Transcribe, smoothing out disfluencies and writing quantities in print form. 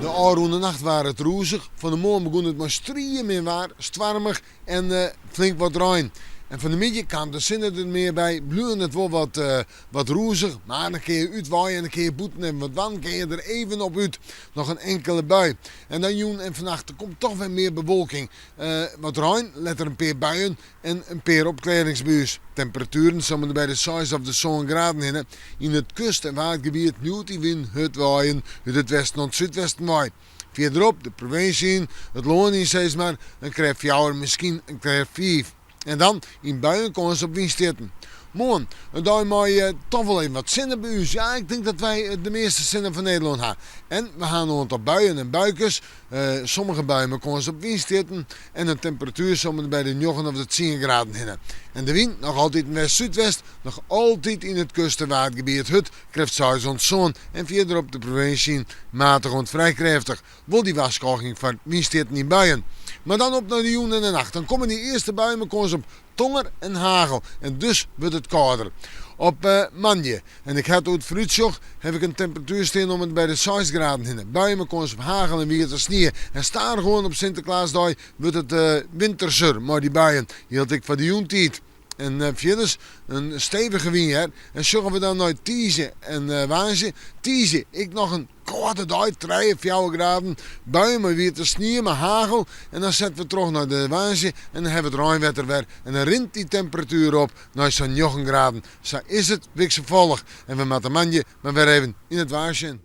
De ôfrûne nacht waard it rûzich. Fan 'e moarn begûn it mei striemin waar, stoarmich en flink wat rein. En fan 'e middei kaam de sinne der mear by, bleaun it wol wat wat rûzich, mar dan kinne je útwaaie en dan kinne je bûten even wat dwaan, kinne je der even op út. Noch in inkele bui. En dan jûn en fannacht der komt toch wer mear bewolking. Wat rein, letter in pear buien en in pear opklearrings by ús. Temperatueren om en by de seis of de sân graden hinne. Yn it kust en waadgebiet bliuwt dy wyn hurd waaien út it westen oant súdwesten wei. Fierderop, de provinsje yn, it lân yn sis mar, in krêft fjouwer, miskien in krêft fiif. En dan yn buien kâns op wynstjitten. Moarn, in dei mei toch wol even wat sinne by ús. Ja, ik tink dat wy de measte sinne fan Nederlân ha. En we ha in oantal buien en buikes. Sommige buien mei kâns op wynstjitten en in temperatuer om en by de njoggen of de tsien graden hinne. En de wyn noch altyd in west-súdwest, noch altyd yn it kust en waadgebiet hurd, krêft seis oant sân en fierderop de provinsje yn matich oant frij krêftich. Wol dy warskôging foar wynstjitten yn buien. Mar dan op nei de jûn en de nacht. Dan komme dy earste buien mei kâns op tonger en hagel en dus wurdt it kâlder. Op moandei, en ik ha it oer it foarútsjoch, haw ik in temperatuer stean om en by de seis graden hinne. Buien mei kâns op hagel en wiete snie. En stadichoan op Sinteklaasdei wurdt it winterser mei dy buien. Jildt ek foar de jûntiid. En fierders in stevige wyn hear. En sjogge we dan nei tiisdei en woansdei. Tiisdei ek noch in kâlde dei, trije, fjouwer graden. Buien mei wiete snie, mei hagel. En dan sette we troch nei de woansdei en dan hawwe we it reinwetter wer. En dan rint dy temperatuer op nei sa'n njoggen graden. Sa is it wikselfallich. En we moatte moandei mar wer even yn it waar sjen.